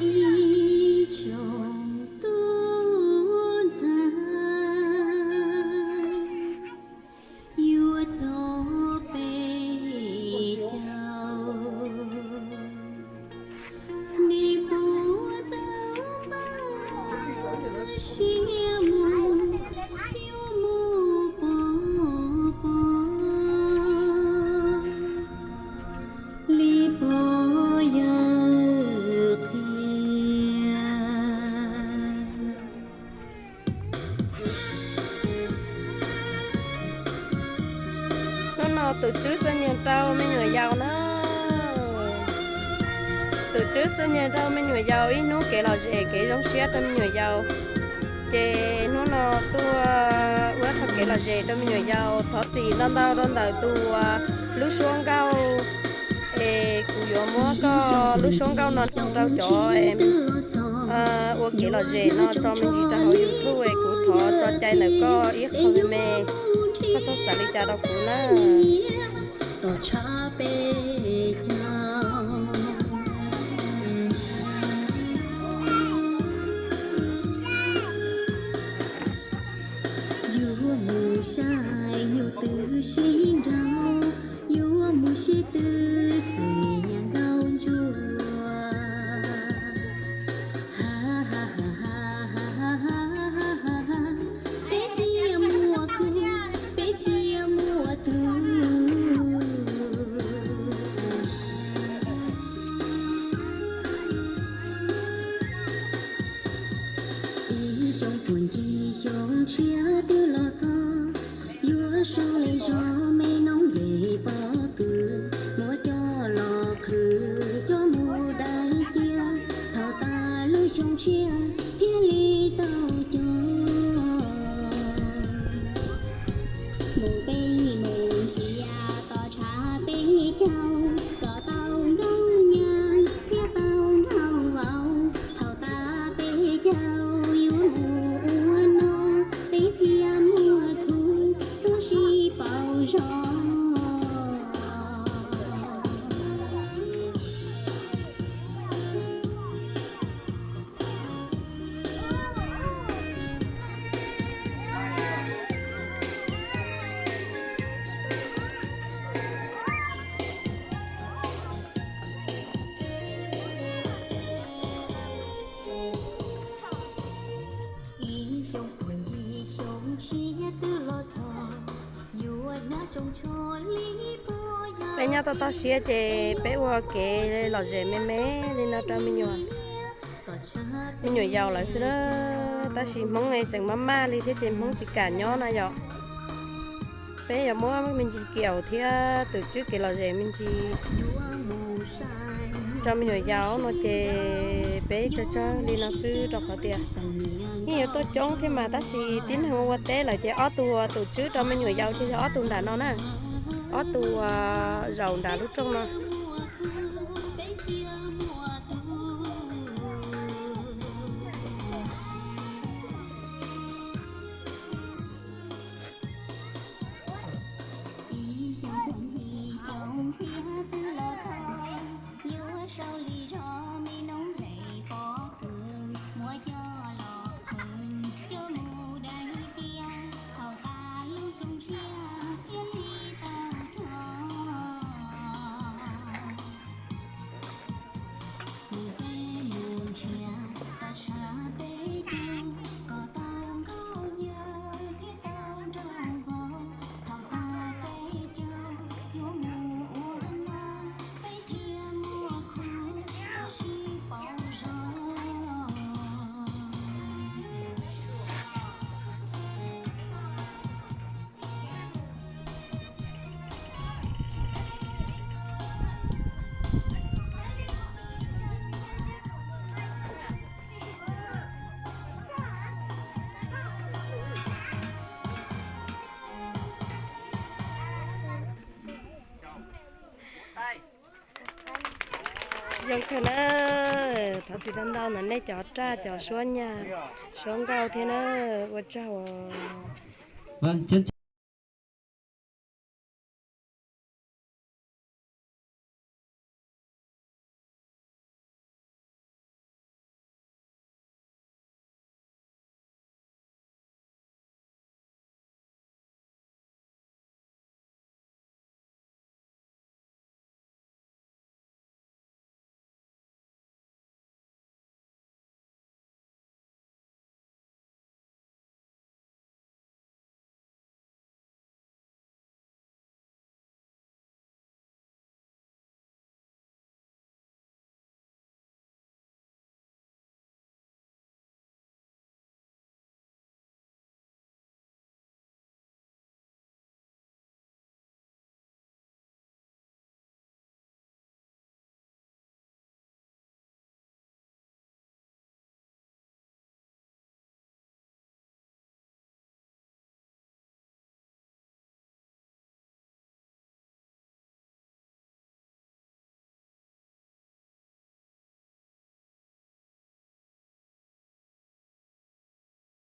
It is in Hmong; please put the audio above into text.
Ib tsoom tub ntxhais yuav txog peb caug, nej puas tau npaj siab mus, yuav mus pov pob li pog yawg qhia. Hnub no tus tswv xub nyiag rau me nyuam yaus na. Tus tswv xub nyiag rau me nyuam yaus ib hnub kev lom zem kev zoo siab rau me nyuam yaus. Ces hnub no tuaj ua txoj kev lom zem rau me nyuam yaus, thov txim ntau ntau rau ntawm tus, lub suab nkauj, es kuv yuav muab koj lub suab nkauj no rau cov ua kev lom zem no tso me ntsis rau hauv YouTube es kuv thov tso cai ntawm koj ib qho me me, koj txhob xav li cas rau kuv na. Tom tshaj peb caug, yuav mus saib nyuj twm sib nraus, yuav mus sib tw xwm niag nkauj ntsuag. Peb thiaj muaj khub, peb thiaj muaj tug. Ib xyoo puag ncig xyoo tshiab twb los txog, yuav sau li zog me noob nqes pob kws, muab coj los qhwv coj mus dai cia, thaum tas lub xyoo tshiab thiaj li tau cog. Mus peb mus nrhiav tom tshav peb caug, kom tau nkauj nyab thiab tau nkauj vauv, thaum tas peb caug yuav mus ua no, peb thiaj muaj khub tuaj sib pauv zog. Peb nyob toj toj siab ces peb ua kev lom zem me me li no rau me nyuam, me nyuam yaus lawv xwb na. Tab sis Hmoob tseem maj maj li thiab ces Hmoob tsis kam nyob na yom. Peb yuav muab me ntsis kiaum thiab tus tswb kev lom zem me ntsis rau me nyuam yaus no ces peb tsawg tsawg li no xwb rau qhov tias yeej yuav tuaj coob thiab mas, tab sis tib neeg ua ua teb lawm ces ob tug tus tswb rau me nyuam yaus ces yog ob tug nram no na, ob tug zaum nram lub rooj no. Zoo kawg na, thov txim ntau ntau ntawm nej cov raj cov suab nyaj, suab nkauj thiab na, ua tsaug os.